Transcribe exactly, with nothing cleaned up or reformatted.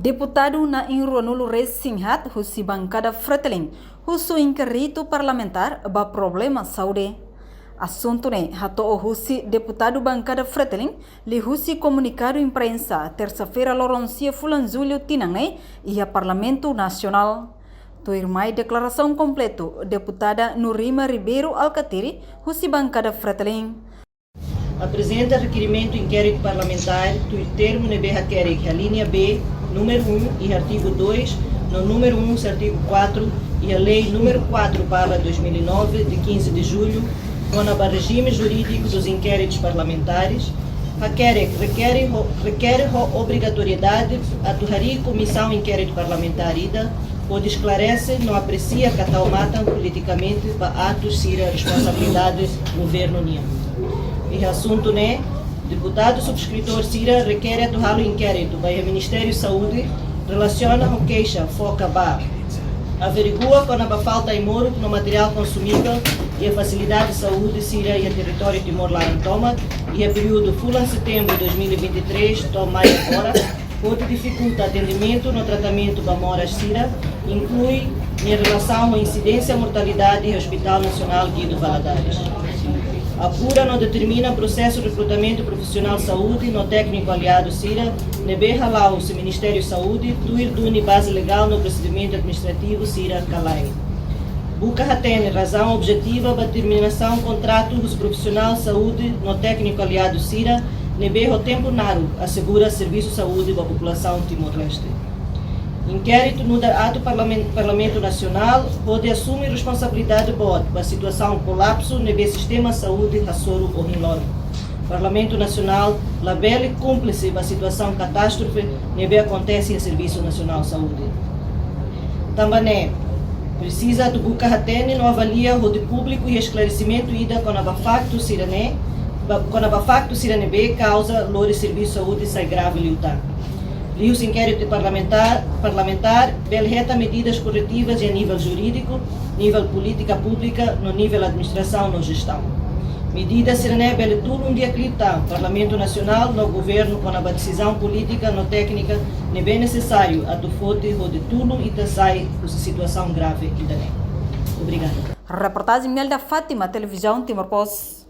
Deputadu na'in-ruanulu-resin-haat husi bankada Fretilin husu inkéritu parlamentár ba problema saúde. Asuntu ne'e hato'o husi deputadu bankada Fretilin liuhusi komunikadu imprensa, tersa-feira, loron sia fulan Jullu tinan ne'e, iha Parlamentu Nasionál. Tuirmai deklarasaun kompletu, deputada Nurima Ribeiro Alkatiri, husi bankada Fretilin, aprezenta rekerimentu inkéritu parlamentár tuir termu ne'ebé hakerek iha alínea B, númeru um, iha artigu dois, no númeru um, iha artigu quatro, iha Lei númeru quatro barra dois mil e nove, de quinze de julho, kona-ba rejime jurídiku dos inkéritus parlamentares, hakerek, rekere ho, rekere ho obrigatoriedade atu harii komisaun inkéritu parlamentár ida, hodi esklarese no apresia ka tau matan politikamente ba atus sira responsabilidade governu nian. Iha asuntu ne'e, deputadu subskritór sira rekere atu halo inkéritu ba iha Ministériu Saúde relasiona ho keixa foka ba: averigua kona-ba falta ai-moruk no materiál konsumível iha fasilidade saúde sira iha territóriu Timor laran tomak, iha períodu fulan Setembru dois mil e vinte e três to'o Maiu agora, hodi difikulta atendimentu no tratamentu ba moras sira, inklui nia relasaun ho insidénsia mortalidade iha Hospital Nasionál Guido Valadares. Apura no determina prosesu rekrutamentu profisionál saúde no tékniku aliadu sira ne'ebé hala'o husi Ministériu Saúde, tuir duni baze legál no prosedimentu administrativu sira ka lae. Buka hatene razaun objetiva ba terminasaun kontratu husi profisionál saúde no tékniku aliadu sira ne'ebé ho tempu naruk asegura servisu saúde ba populasaun Timor-Leste. Inkéritu nu'udar atu Parlamen-, Parlamentu Nasionál hodi asume responsabilidade boot ba situasaun kolapsu ne'ebé sistema saúde hasoru ohin loron. Parlamentu Nasionál labele kúmplise ba situasaun katástrofe ne'ebé akontese iha Servisu Nasionál Saúde. Tanba ne'e, presiza atu buka hatene no avalia hodi públiku iha esklaresimentu ida kona-ba faktu sira-ne'e, ba, kona-ba faktu sira ne'ebé kauza lori servisu saúde sai grave liután. Liuhusi inkéritu parlamentár, parlamentár bele hetan medidas korretivas iha nivel jurídiku, nivel polítika públika, no nivel administrasaun no jestaun. Medida sira-ne'e bele tulun di'ak liután Parlamentu Nasionál no governu kona-ba desizaun polítika no téknika ne'ebé nesesáriu atu foti hodi tulun ita sai husi situasaun grave ida-ne'e. Obrigada. Reportajen Imelda Fátima, Televizaun Timor Post.